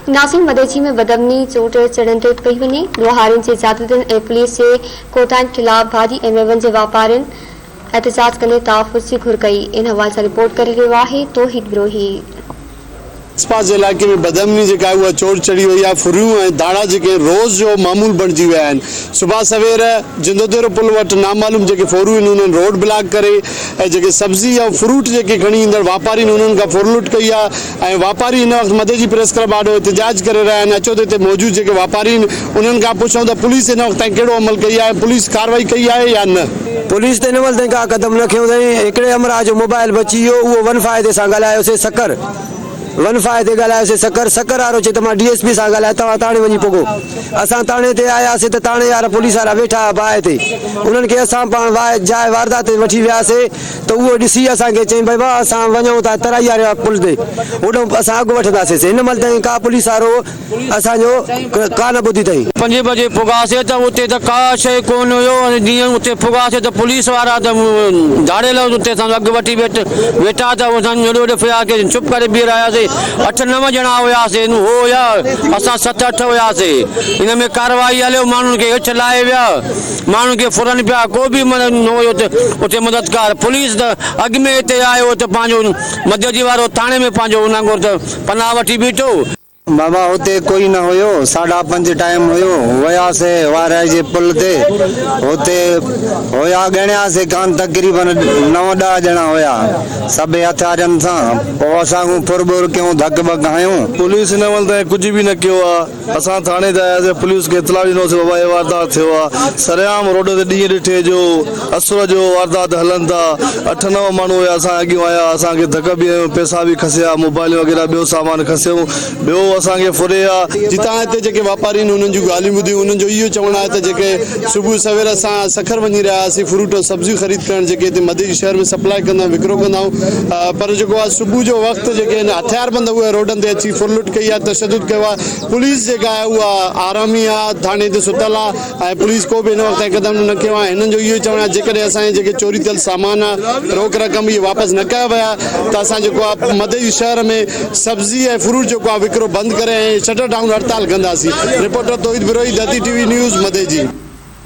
ناظرين مدئجي ۾ بدامني چوٽ چڙهندي پئي وڃي، ڏوهارين جي زيادتين ۽ پوليس جي ڪوتاهين خلاف ڀاڄي ۽ ميون جي واپارين احتجاج ڪندي تحفظ جي گهر ڪئي، ان حوالي سان رپورٽ ڪري رهيو آهي توحيد بروهي. آس پاس جي علائقي ۾ بدامني جيڪا آهي اها چوٽ چڙهي وئي آهي، ڦريون ۽ ڌاڙا جيڪي آهن روز جو معمول بڻجي ويا آهن، صبح سوير جندوديرو پل وٽ نامعلوم جيڪي ڦورو آهن انهن روڊ بلاڪ ڪري ۽ جيڪي سبزي ۽ فروٽ جيڪي کڻي ايندڙ واپاري آهن انهن کان ڦرلٽ ڪئي آهي ۽ واپاري هن وقت مدئجي پريس ڪلب آڏو احتجاج ڪري رهيا آهن اچو ته هتي موجود جيڪي واپاري آهن انهن کان پڇون ته پوليس هن وقت تائين ڪهڙو عمل ڪئي آهي ۽ پوليس ڪارروائي ڪئي آهي يا نه. پوليس ته هن مهل تائين ڪا قدم نه کنيو اٿائين هڪڙي همراهه جو موبائل بچي ويو اهو ون فائيو تي اسان ڳالهايوسي سکر ون فائيو تي ڳالهايوسي سکر سکر وارو چئي ته مان ڊي ايس پي سان ڳالهايان توهان تاڻي وڃي پڳو اسان تاڻي تي آياسي ته تاڻي وارا پوليس وارا ويٺا هئا باهه تي انهن کي اسان پاڻ جاء واردات تي وٺي وياسي ته اهو ڏسي اسان کي چيائين بابا اسان وڃون ٿا ترائي واري پل تي هوڏانهن اسان اڳ وٺنداسين هن مهل تائين ڪا پوليس وارو اسان جو ڪا نه ٻڌي اٿئي. پنجين بجي پڳاسي ته اتي ته ڪا شيء ڪونه هيو ۽ جيئن اتي پڳاسي ته پوليس وارا ته ڌاڙيل اتي اسان جو اڳ وٺي ويٺا ته اسان ايڏو ايڏو ڦريا ڪي چپ ڪري بيهي رهياسي اٺ نو ڄڻا هياسي هو هيا اسان ست اٺ هياسي ان ۾ ڪارروائي هليو ماڻهن کي هيٺ لاهي ويا ماڻهن کي ڦرن پيا ڪو به نه هيو ته اتي مددگار پوليس ته اڳ ۾ هتي آيو ته پنهنجو مدئجي وارو ٿاڻي ۾ پنهنجو ان وانگر ته پناهه وٺي بيٺو. بابا هتي ڪوئي نه هيو، ساڍا پنج ٽائيم هيو، وياسي وارهه جي پل تي، هتي هيا ڳڻياسي ڪانه تقريبن نو ڏهه ڄڻا هيا، سڀئي هٿيارن سان، پوء اسان کان ڦر ٻر ڪيون ڌڪ ٻڪ هنيون. پوليس هن مهل تائين ڪجهه به نه ڪيو آ، اسان ٿاڻي تي آياسي پوليس کي اطلاع ڏنوسي بابا هي واردات ٿيو آ، سرعام روڊ تي ڏينهن ڏٺي جو اسر جو واردات هلن ٿا، اٺ نو ماڻهو هيا اسان اڳيون آيا اسان کي ڌڪ به هنيو پئسا به کسيا موبائلون وغيره ٻيو سامان کسيئون ٻيو اسان کي ڦري ها. جتان هتي جيڪي واپاري آهن انهن جون ڳالهيون ٻڌيون انهن جو اهو چوڻ آهي ته جيڪي صبح سوير اسان سکر وڃي رهيا هئاسين فروٽ ۽ سبزيون خريد ڪرڻ جيڪي هتي مدئجي شهر ۾ سپلاء ڪندا آهيون وڪرو ڪندا آهيون پر جيڪو آهي صبح جو وقت جيڪي آهن هٿياربند اهي روڊن تي اچي ڦرلٽ ڪئي آهي تشدد ڪيو آهي پوليس جيڪا آهي اها آرامي آهي ٿاڻي تي ستل آهي ۽ پوليس ڪو به هن وقت تائين قدم نه کنيو آهي هنن جو اهو ئي چوڻ آهي جيڪڏهن اسان جا جيڪي چوري ٿيل سامان آهي روڪ رقم اهي واپس نه ڪيا ويا ته اسان جيڪو آهي مدئجي شهر ۾ سبزي ۽ فروٽ جيڪو آهي وڪرو بند ڪري ۽ شٽر ڊائون هڙتال ڪنداسين reporter Tauheed Brohi Dharti T V news Madeji.